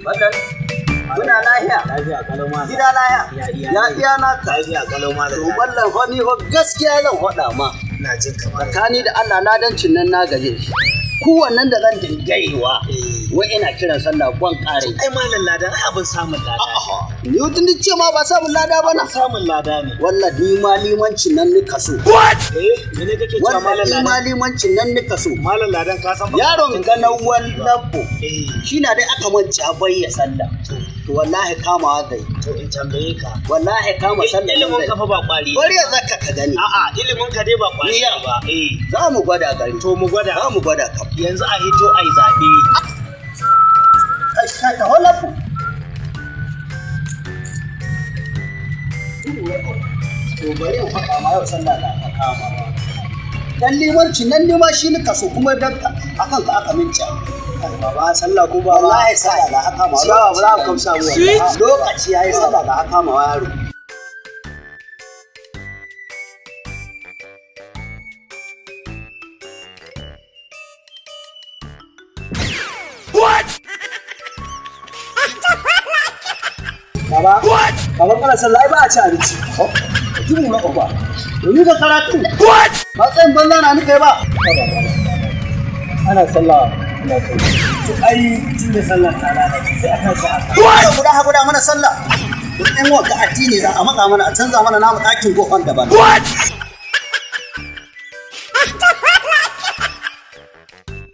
Wannan muna lahiya. Lafiya kalau ma. Gida lahiya. Ya iya. Ya iya naka. Lafiya kalau ma. To mallan fa ni fa gaskiya zan faɗa ma. Ina jin kamar. Tsakani da Allah ladancin nan na gaje shi. Ku wannan da zan dingayewa. Wai ina kiran sallah gwan ƙare. Ai malam ladan ai abin samun lada. Ni wutun ce ma ba samun lada ba na. Abin samun lada ne. Wallah ni ma limancin nan ni kaso. Eh, mene kake cewa Wallah malam ni ladan? ma limancin nan ni kaso. Malam ladan ka san ba- Yaron ganawar labbo. Eh, Shi na dai aka manta bayya sallah. To wallahi kamawa zai. to in tambaye ka. Wallahi kama sallah Ilimin zai. ka fa ba kwari. Bari ya zaka ka gani. A'a, ilimin ka dai ba kwari Ni ya. ba. Eh, Za mu gwada gari. to mu gwada. Za mu gwada kam. Yanzu a hito ai zaɓe. Kai kai ta holafu. To bari in faɗa ma yau sallah da aka kama. Dan limanci nan ne ma shi ni kaso kuma dan ka akan ka aka minci. Baba sallah ko baba? Wallahi sallah da aka kama. Ciyawa ba za ka kamsa mu wallahi. Lokaci yayi sallah da aka kama yaro. Baba. Baba kana sallah ai ba a ci abinci. Ji mu na ba. Domin ka karatu. Ba tsayin banza na ni kai ba. Ana sallah ina kai. To ai tun da sallah ta lalace sai a tashi a Guda guda mana sallah. Duk ɗan wanka addini za a matsa mana a canza mana namu ɗakin gohon daban.